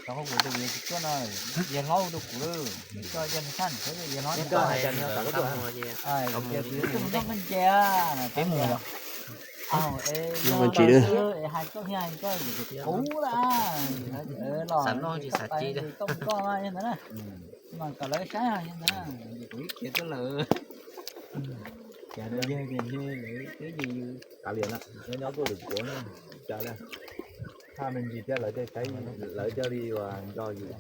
Rau qhov kuv tus yawg tsis tuaj no, yawg hlob hu rau kuv, coj yawg sab ntawd yawg hlob. Yawg kuv yuav mus noj nqaij nce, peb mus. Hais koj thiaj hais koj, kuv los xav noj tsis xav ci li. Koj mus koj mas yog ntawd na, mas kom lawv saib yog ntawd na, kuv ib khiav tuaj lawm. Cas rau yawg ces ntshe lawv twb yus yus. Kav liam na, nyob nyob tuaj lwm kuav na, cas li. Thaj me ntsis thiab lawv tej saib, lawv thiaj li uas nco yus.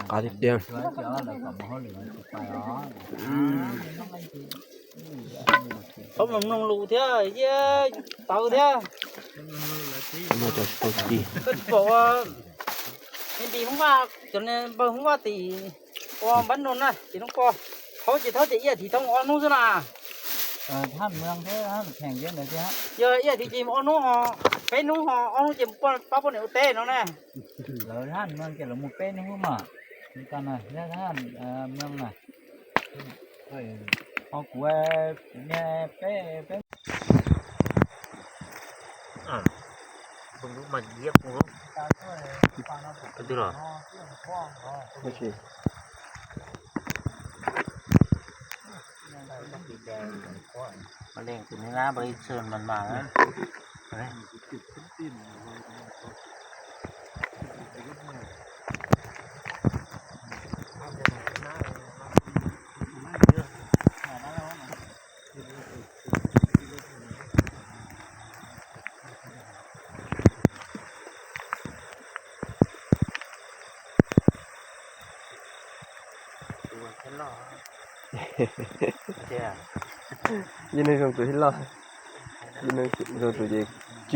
Qab tiag tiag. Txhob mus mloog lus thiab, iab tawv thiab. Koj tsis pom, me npis hoob vaj, cov npawg hoob vaj tim ua npab nus na ces nub ko, thaub ces thaub ces ib as thiv thaub mus ob hnub xwb na. Yog ib as thiv ces mus ob hnub ho, peb hnub ho, ob hnub ces mus pab poj niam ua teb no na. Lawv mus peb hnub mas, ho kuv, kuv niag peb, peb. Leej tus neb lab npawg ib txhia mas mas. Yog neeg zoo tus thiaj loj, yog neeg zoo tus ces cw.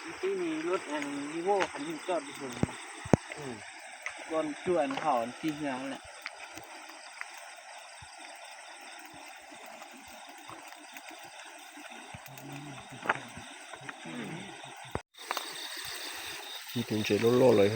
Ib tib luaj li voj qhov ncauj coj li tus, ua cuaj hom tib lawm. Ib tus ntses loj loj lawm.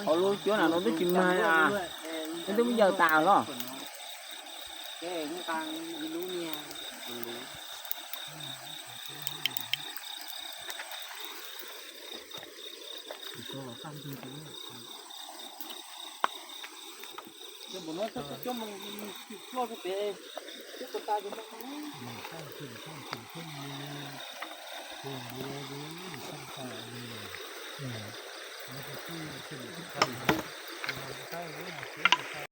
Ob lub cuab na no twb tsis mag, twb muab yaws tas los.